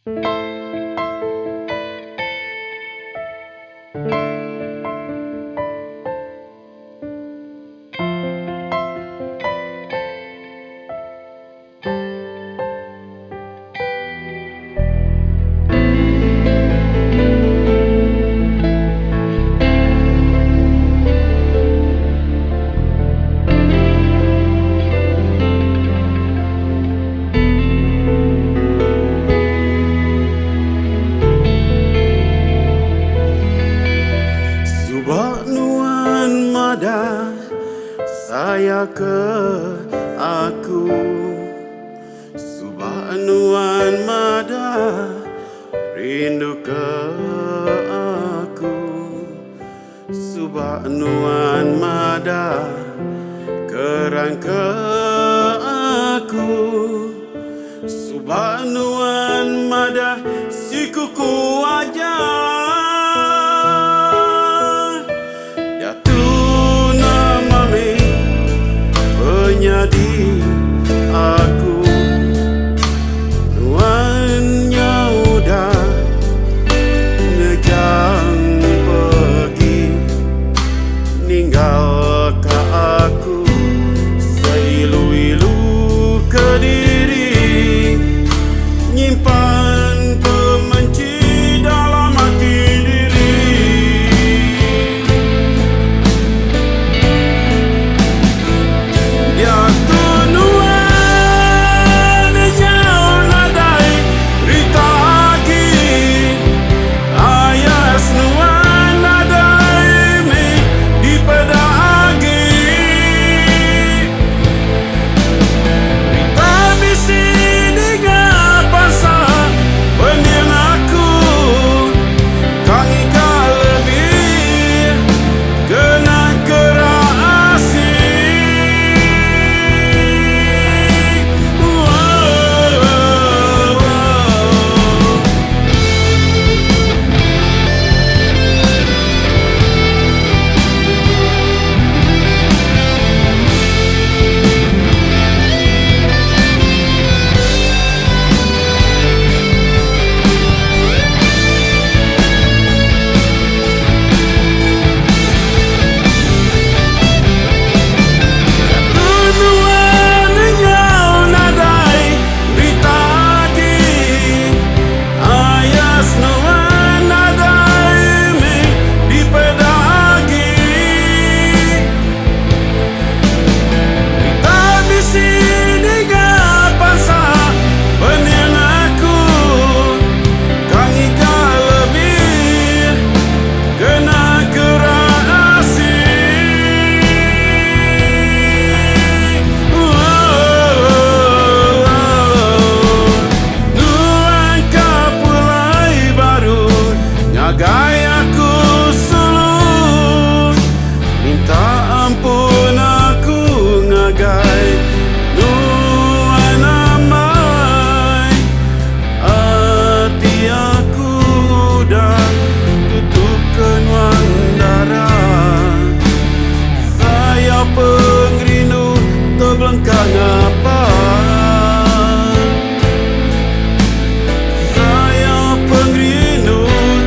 Suba nuan madah saya ke aku. Suba nuan madah rindu ke aku. Suba nuan madah kerang ke aku. Suba nuan madah siku ku aja. Diatu nama meh penyadi aku. Nuan nya udah ngejang pegi ninggal ka aku seilu-ilu kediri nyimpan pemenchi dalam ati diri. Diatu nuan nyau nadai rita agi. Ayas nuan nadai meh dipeda agi. Rita bisi ninga pasal pening aku. Ka ngiga lebih kena kera asi. Nuan nyau nadai rita agi. Ayas nuan nadai meh dipeda agi. Rita bisi ninga pansa pening aku. Ka ngiga lebih kena kera asi. Nuan ka pulai baru ngagai aku sulu. Minta ampun aku ngagai nuan amai. Ati aku udah tutup ke nuan dara. Sayau pengerindu tebelengka ngapa. Sayau pengerindu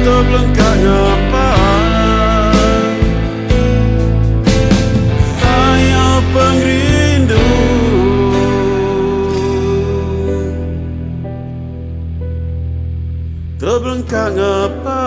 tebelengka ngapa. Sayau pengerindu tebelengka ngapa.